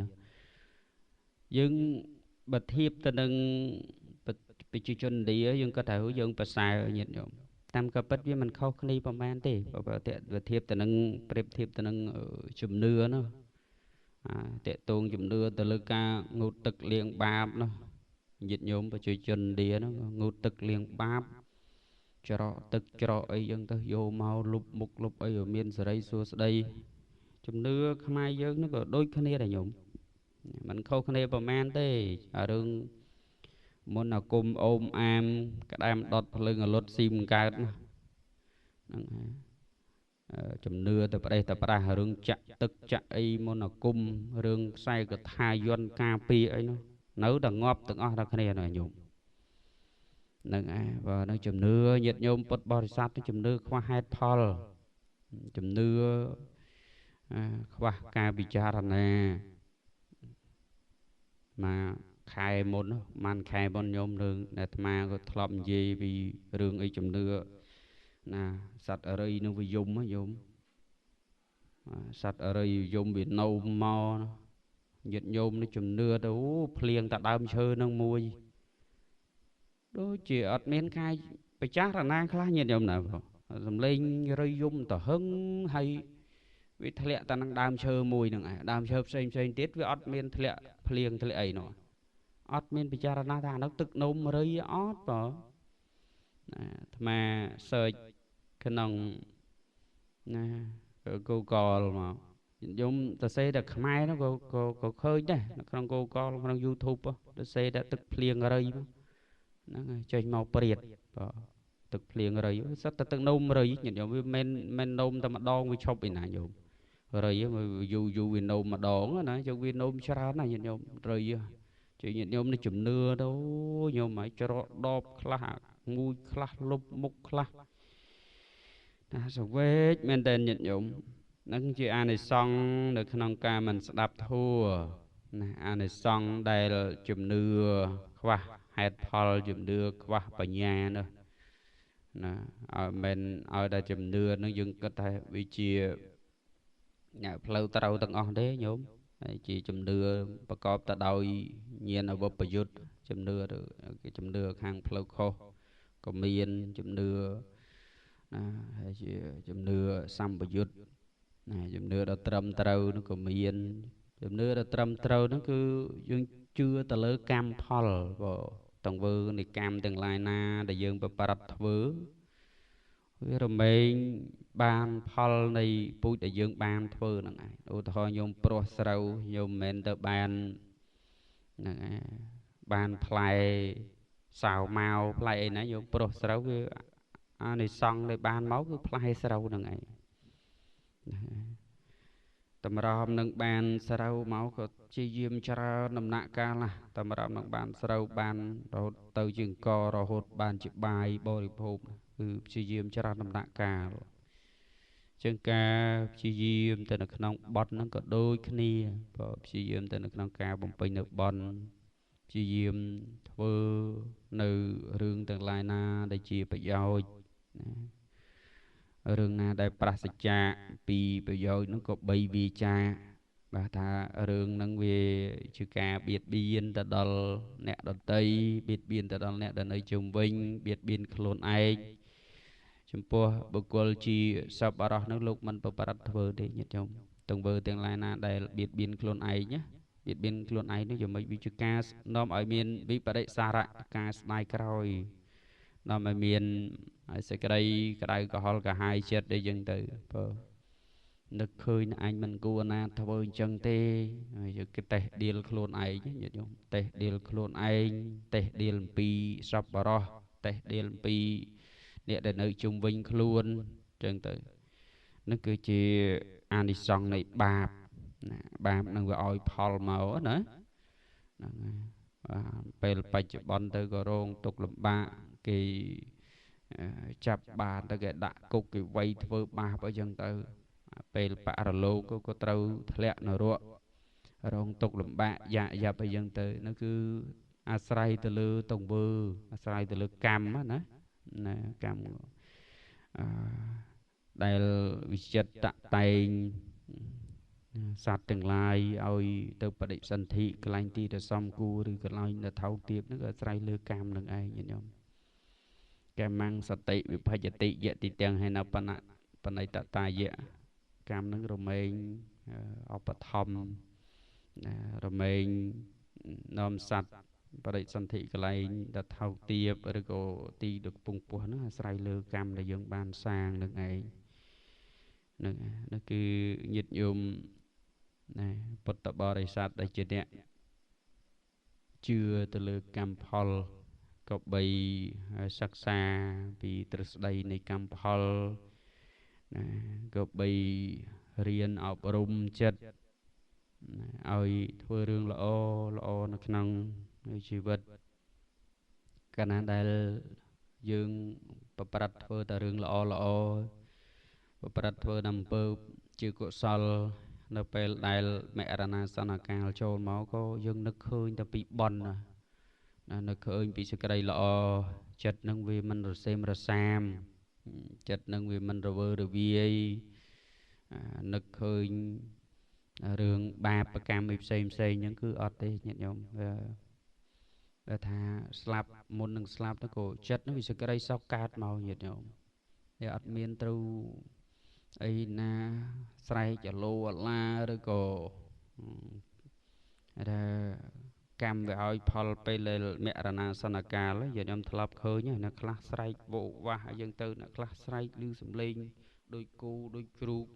ណាយើងបើធៀបទៅនឹងប្រជាជនឥណ្ឌាយើងគាត់ថាយើងប្រសើរញាតិញោមតាមក៏ពិតវាមិនខុសគ្នាប្រហែលទេបើធៀបទៅនឹងប្រៀបធៀបទៅនឹងជំនឿនោះអាតកតងជំនឿទៅលើការងូតទឹកលាងបាបនោះញាតិញោមប្រជាជនឥណ្ឌានោះងូតទឹកលាងបាបច្រកទឹកច្រកអីចឹងទៅយកមកលុបមុខលុបអីឲ្យមានសេរីសួស្តីជំនឿខ្មែរយើងនោះក៏ដូចគ្នាដែរញោមមិនខុសគ្នាប្រហែលទេអារឿងមុនអាគមអូមអាមក្តាមដុតភ្លើងអលុតស៊ីមិនកើតណាហ្នឹងហើយជំនឿទៅប្រេះទៅប្រាស់រឿងចាក់ទឹកចាក់អីមុនអាគមរឿងខ្សែកថាយន្តការពារអីនោះនៅតែងាប់ទាំងអស់ដល់គ្នានោះញោមហ្នឹងឯងបើនៅជំនឿញាតិញោមពុទ្ធបរិស័ទជំនឿខ្វះហេតុផលជំនឿខ្វះការពិចារណាមកខែមុនបានខែមុនញោមរឿងអាត្មាក៏ធ្លាប់និយាយពីរឿងអីជំនឿណាសត្វអរិយនឹងវាយំញោមសត្វអរិយយំវានោមមកញាតិញោមនេះជំនឿទៅអូភ្លៀងតែដើមឈើនឹងមួយដូចជាអត់មានការពិចារណាខ្លះញាតិញោមណាសំឡេងរៃយំទៅហឹងហើយវាធ្លាក់តែនឹងដើមឈើមួយនឹងឯងដើមឈើផ្សេងផ្សេងទៀតវាអត់មានធ្លាក់ភ្លៀងធ្លាក់អីនោះអត់មានពិចារណាថាអានោះទឹកនោមរៃអត់បើណាអាត្មា search ក្នុងណា Google មកយំទៅសេតែខ្មែរនោះក៏ឃើញដែរនៅក្នុង Google ក្នុង YouTube ទៅសេតែទឹកភ្លៀងរៃហ្នឹងហើយចេញមកព្រាតបើទឹកភ្លៀងរៃសិតតែទឹកនោមរៃញាតិញោមវាមិននោមតែម្ដងវាឈប់ឯណាញោមរៃយូរយូរវានោមម្ដងណាយកវានោមច្រើនណាញាតិញោមរៃជួយញាតិញោមនេះជំនឿទៅញោមឲ្យច្រកដបខ្លះងូចខ្លះលុបមុខខ្លះណាសវេកមែនតើញាតិញោមនឹងជាអានិសង្សនៅក្នុងការមិនស្ដាប់ធម៌ណាអានិសង្សដែលជំនឿខ្វះហេតុផលជំនឿខ្វះបញ្ញានោះណាឲ្យមិនឲ្យតែជំនឿនឹងយើងគិតថាវាជាផ្លូវត្រូវទាំងអស់ទេញោមហើយជាជំនឿប្រកបទៅដោយញាណអវបយុទ្ធជំនឿទៅគេជំនឿខាងផ្លូវខុសក៏មានជំនឿណាហើយជាជំនឿសម្បយុទ្ធណាជំនឿដ៏ត្រឹមត្រូវនោះក៏មានជំនឿដ៏ត្រឹមត្រូវនោះគឺយើងជឿទៅលើកម្មផលបើទង្វើនៃកម្មទាំងឡាយណាដែលយើងប្រព្រឹត្តធ្វើវារមែងបានផលនៃពូជដែលយើងបានធ្វើហ្នឹងឯងឧទាហរណ៍ញោមព្រោះស្រូវញោមមិនមែនទៅបានហ្នឹងឯងបានផ្លែសាវម៉ាវផ្លែអីណាញោមព្រោះស្រូវវាអានិសង្សដែលបានមកគឺផ្លែស្រូវហ្នឹងឯងតម្រាំនឹងបានស្រូវមកក៏ជាយាមច្រើនដំណាក់កាលណាតម្រាំនឹងបានស្រូវបានរហូតទៅជាអង្គរហូតបានជាបាយបរិភោគគឺព្យាយាមច្រើនដំណាក់កាលជាងការព្យាយាមទៅនៅក្នុងបន់ហ្នឹងក៏ដូចគ្នាបើព្យាយាមទៅនៅក្នុងការបំពេញនៅបន់ព្យាយាមធ្វើនៅរឿងទាំងឡាយណាដែលជាប្រយោជន៍ណារឿងណាដែលប្រសចាកពីប្រយោជន៍នោះក៏បីវាចាបាទថារឿងហ្នឹងវាជាការបៀតបៀនទៅដល់អ្នកដទៃបៀតបៀនទៅដល់អ្នកដែលនៅជុំវិញបៀតបៀនខ្លួនឯងចំពោះបុគ្គលជាសប្បុរសនោះលោកមិនប្រព្រឹត្តធ្វើទេញាតិញោមទង្វើទាំងឡាយណាដែលបៀតបៀនខ្លួនឯងណាបៀតបៀនខ្លួនឯងនោះយ៉ាងម៉េចវាជាការនាំឲ្យមានវិបរិសារៈការស្ដាយក្រោយនាំឲ្យមានសេចក្តីក្តៅក្រហល់ក្រហាយចិត្តអីចឹងទៅបើនឹកឃើញអញមិនគួរណាធ្វើអញ្ចឹងទេហើយយើងគេតេះដៀលខ្លួនឯងញាតិញោមតេះដៀលខ្លួនឯងតេះដៀលអំពីសប្បុរសតេះដៀលអំពីអ្នកដែលនៅជុំវិញខ្លួនអញ្ចឹងទៅនឹងគឺជាអានិសង្សនៃបាបណាបាបនឹងវាឲ្យផលមកណាហ្នឹងហើយពេលបច្ចុប្បន្នទៅក៏រងទុក្ខលំបាកគេចាប់បានទៅគេដាក់គុកគេវាយធ្វើបាបអីចឹងទៅពេលបរលោកក៏ត្រូវធ្លាក់នរករងទុក្ខលំបាកយ៉ាក់យ៉ាប់អីចឹងទៅនោះគឺអាស្រ័យទៅលើទង្វើអាស្រ័យទៅលើកម្មណាណាកម្មដែលវិចិត្រតតែង សត្វទាំងឡាយឲ្យទៅបដិសន្ធិកន្លែងទីដែលសំគួរឬកន្លែងដែលថោកទាបហ្នឹងក៏អាស្រ័យលើកម្មនឹងឯងញាតិញោមកម្មੰសតិវិភជ្ជតិយតិទាំងហេណបណៈបណិតតាយៈកម្មនឹងរមែងឧបត្ថម្ភណារមែងនាំសត្វបរិសន្ធិកន្លែងដែលថោកទាបឬក៏ទីដ៏ខ្ពង់ខ្ពស់ហ្នឹងអាស្រ័យលើកម្មដែលយើងបានសាងនឹងឯងហ្នឹងនោះគឺញាតិញោមណាពុទ្ធបរិស័ទដែលជាអ្នកជឿទៅលើកម្មផលក៏បីសិក្សាពីទ្រឹស្ដីនៃកម្មផលណាក៏បីរៀនអប់រំចិត្តឲ្យធ្វើរឿងល្អល្អនៅក្នុងជីវិតកាលណាដែលយើងប្រព្រឹត្តធ្វើតែរឿងល្អល្អប្រព្រឹត្តធ្វើអំពើជាកុសលនៅពេលដែលមរណាសន្នកាលចូលមកក៏យើងនឹកឃើញតែពីបុណ្យណានឹកឃើញពីសេចក្តីល្អចិត្តនឹងវាមិនរសេមរសាមចិត្តនឹងវាមិនរវើរវាយនឹកឃើញរឿងបាបកម្មផ្សេងផ្សេងហ្នឹងគឺអត់ទេញាតិញោមវាថាស្លាប់មុននឹងស្លាប់ទៅក៏ចិត្តនឹងវាសេចក្តីសុខកើតមកញាតិញោមវាអត់មានត្រូវអីណាស្រែកអាឡូអាឡាឬក៏ថាកម្មវាឲ្យផលពេលមរណាសន្នកាលញាតិញោមធ្លាប់ឃើញអ្នកខ្លះស្រែកវោវាស់អីចឹងទៅអ្នកខ្លះស្រែកឮសំឡេងដូចគោដូចជ្រូក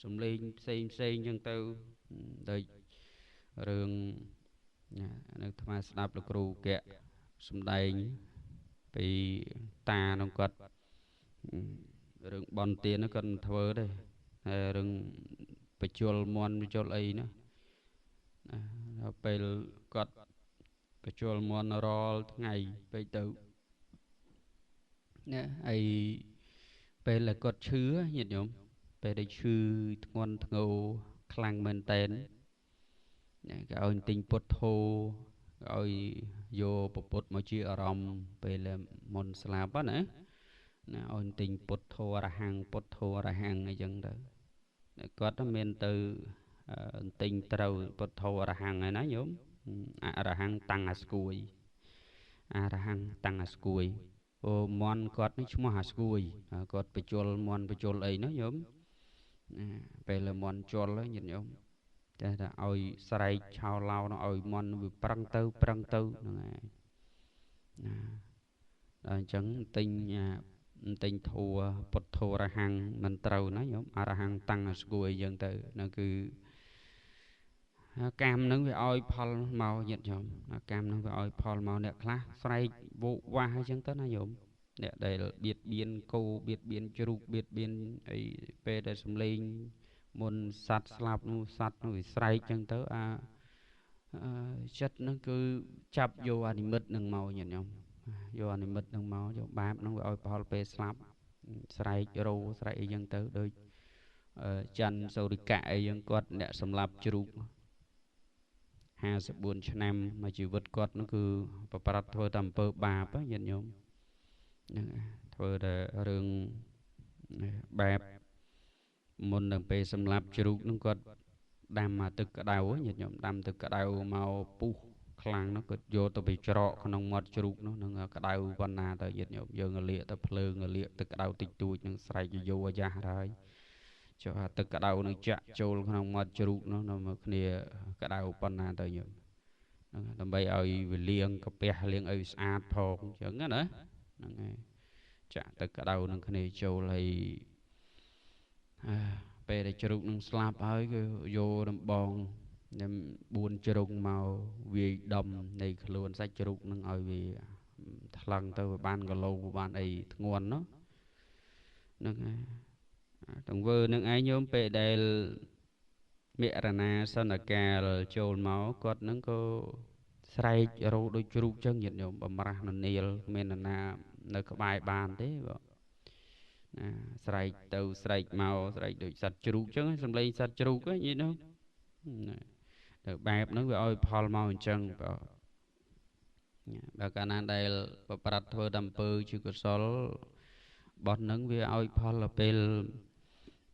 សំឡេងផ្សេងផ្សេងចឹងទៅដូចរឿងនៅអាត្មាស្ដាប់លោកគ្រូកៈសំដែងពីតានោះគាត់រឿងបន់ទាននោះគាត់មិនធ្វើទេហើយរឿងបញ្ជុលមន់បញ្ជុលអីណាដល់ពេលគាត់បញ្ជុលមន់រាល់ថ្ងៃពេកទៅណាហើយពេលដែលគាត់ឈឺញាតិញោមពេលដែលឈឺធ្ងន់ធ្ងរខ្លាំងមែនតែនគេឲ្យទិញពុទ្ធោឲ្យយកពុទ្ធមកជាអារម្មណ៍ពេលមុនស្លាប់ណាណាឲ្យទិញពុទ្ធោអរហង្គពុទ្ធោអរហង្គអីចឹងទៅគាត់មានទៅទិញត្រូវពុទ្ធោអរហង្គហើយណាញោមអរហង្គតាំងអាស្គួយអរហង្គតាំងអាស្គួយអូមន់គាត់នេះឈ្មោះអាស្គួយគាត់បញ្ជុលមន់បញ្ជុលអីណាញោមណាពេលមន់ជុលហើយញាតិញោមចេះតែឲ្យស្រែកឆោឡោនោះឲ្យមន់វាប្រឹងទៅប្រឹងទៅហ្នឹងឯងណាដល់អញ្ចឹងទិញធัวពុទ្ធោរហង្គមិនត្រូវណាញោមអរហង្គតាំងអាស្គួយអញ្ចឹងទៅហ្នឹងគឺកម្មហ្នឹងវាឲ្យផលមកញាតិញោមកម្មហ្នឹងវាឲ្យផលមកអ្នកខ្លះស្រែកវោវាស់អញ្ចឹងទៅណាញោមអ្នកដែលបៀតបៀនគោបៀតបៀនជ្រូកបៀតបៀនអីពេលដែលសំឡេងមុនសត្វស្លាប់នោះសត្វនោះវាស្រែកចឹងទៅអាចិត្តហ្នឹងគឺចាប់យកអានិមិត្តនឹងមកញាតិញោមយកអានិមិត្តនឹងមកយកបាបហ្នឹងវាឲ្យផលពេលស្លាប់ស្រែករោស្រែកអីចឹងទៅដូចច័ន្ទសូរិកៈអីចឹងគាត់អ្នកសម្លាប់ជ្រូក54ឆ្នាំមួយជីវិតគាត់នោះគឺប្រព្រឹត្តធ្វើតែអំពើបាបញាតិញោមហ្នឹងធ្វើតែរឿងបែបមុននឹងពេលសម្លាប់ជ្រូកនោះគាត់ដាំអាទឹកក្តៅញាតិញោមដាំទឹកក្តៅមកពុះខ្លាំងនោះគាត់យកទៅไปច្រកក្នុងមាត់ជ្រូកនោះនឹងក្តៅប៉ុណ្ណាទៅញាតិញោមយើងលាកទៅភ្លើងលាកទឹកក្តៅតិចតួចនឹងស្រែកយោអាយ៉ាស់ហើយចុះអាទឹកក្តៅនឹងចាក់ចូលក្នុងមាត់ជ្រូកនោះនៅមកគ្នាក្តៅប៉ុណ្ណាទៅញោមហ្នឹងដើម្បីឲ្យវាលាងកាពះលាងឲ្យស្អាតផងអញ្ចឹងណាហ្នឹងហើយចាក់ទឹកក្តៅនឹងគ្នាចូលហើយពេលដែលជ្រូកនឹងស្លាប់ហើយគឺយកដំបងខ្ញុំ4ជ្រុងមកវាយដំនៃខ្លួនសាច់ជ្រូកនឹងឲ្យវាថ្លឹងទៅវាបានគីឡូបានអីធ្ងន់នោះហ្នឹងហើយទង្វើនឹងឯងញោមពេលដែលមរណាសន្នកាលចូលមកគាត់នឹងក៏ស្រែករោដូចជ្រូកចឹងញាតិញោមបំរាស់ននាលគ្មាននរណានៅក្បែរបានទេបងណាស្រែកទៅស្រែកមកស្រែកដូចសត្វជ្រូកចឹងសំឡេងសត្វជ្រូកហ្នឹងញាតិញោមទៅបែបហ្នឹងវាឲ្យផលមកអញ្ចឹងបងបើកាលណាដែលប្រព្រឹត្តធ្វើតែអំពើជាកុសលបោះហ្នឹងវាឲ្យផលដល់ពេល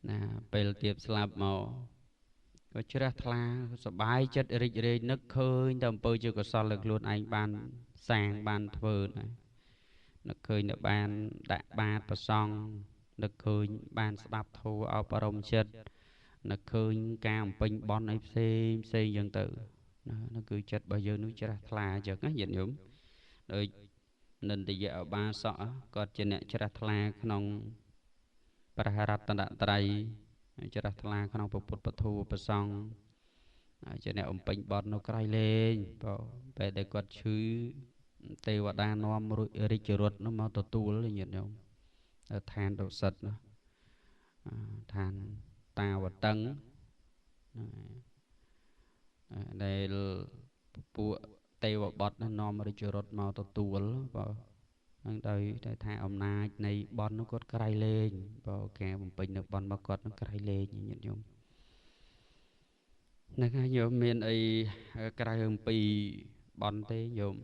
ណាពេលទៀបស្លាប់មក ក៏ជ្រះថ្លាសប្បាយចិត្តរីករាយនឹកឃើញតែអំពើជាកុសលដែលខ្លួនឯងបានសាងបានធ្វើណានឹកឃើញតែបានដាក់បាតប្រសង់នឹកឃើញបានស្ដាប់ធម៌អប់រំចិត្តនឹកឃើញការបំពេញបុណ្យអីផ្សេងផ្សេងចឹងទៅណានោះគឺចិត្តរបស់យើងនោះជ្រះថ្លាចឹងណាញាតិញោមដូចនិន្ទយៈឧបាសកគាត់ជាអ្នកជ្រះថ្លាក្នុងព្រះរតនត្រ័យជ្រះថ្លាក្នុងពុទ្ធពធប្រសង្ឃជាអ្នកបំពេញបុណ្យនៅក្រៃលែងបើពេលដែលគាត់ឈឺទេវតានាំរាជរថនោះមកទទួលញាតិញោមឋានតុសិតនោះឋានតាវតឹងដែលពួកទេវបុត្រនាំរាជរថមកទទួលបើនឹងដោយតែថាអំណាចនៃបុណ្យនោះគាត់ក្រៃលែងបើការបំពេញនៅបុណ្យរបស់គាត់នោះក្រៃលែងញាតិញោមហ្នឹងហើយញោមមានអីក្រៅអំពីបុណ្យទេញោម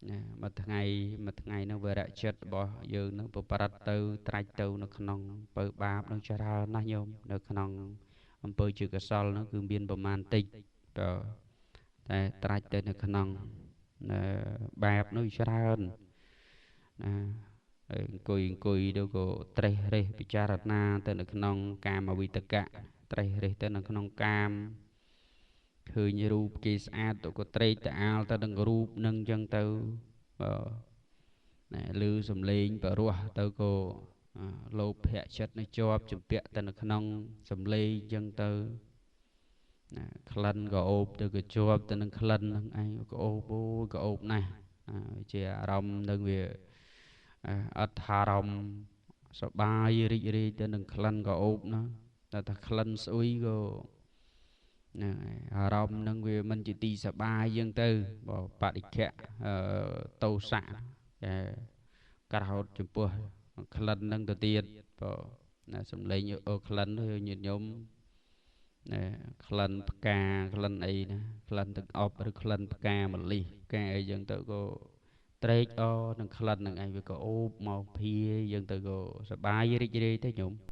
ណាមួយថ្ងៃមួយថ្ងៃនឹងវរៈចិត្តរបស់យើងនឹងប្រព្រឹត្តទៅត្រាច់ទៅនៅក្នុងអំពើបាបនឹងច្រើនណាស់ញោមនៅក្នុងអំពើជាកុសលនោះគឺមានប្រមាណតិចបើតែត្រាច់ទៅនៅក្នុងបាបនោះច្រើនណាហើយអង្គុយទៅក៏ត្រេះរិះពិចារណាទៅនៅក្នុងកាមវិតកៈត្រេះរិះទៅនៅក្នុងកាមឃើញរូបគេស្អាតទៅក៏ត្រេកត្រអាលទៅនឹងរូបនឹងចឹងទៅបើណែឮសំឡេងបរោះទៅក៏លោភៈចិត្តនៅជាប់ជំពាក់ទៅនៅក្នុងសំឡេងចឹងទៅណាក្លិនក៏អូបទៅក៏ជាប់ទៅនឹងក្លិនហ្នឹងឯងក៏អូបអូយក៏អូបណាស់ជាអារម្មណ៍នឹងវាអត់អារម្មណ៍សប្បាយរីករាយទៅនឹងក្លិនក៏អូបណាតែថាក្លិនស្អុយក៏ណាអារម្មណ៍នឹងវាមិនជាទីសប្បាយយើងទៅបើបរិខៈតោសៈគេក្រោធចំពោះក្លិននឹងទៅទៀតបើណាសំឡេងអូក្លិនញាតិញោមណាក្លិនផ្កាក្លិនអីណាក្លិនទឹកអប់ឬក្លិនផ្កាម្លិះផ្កាអីយើងទៅក៏ត្រេកអរនឹងក្លិននឹងឯងវាក៏អូបមកភាយើងទៅក៏សប្បាយរីករាយទៅញោម។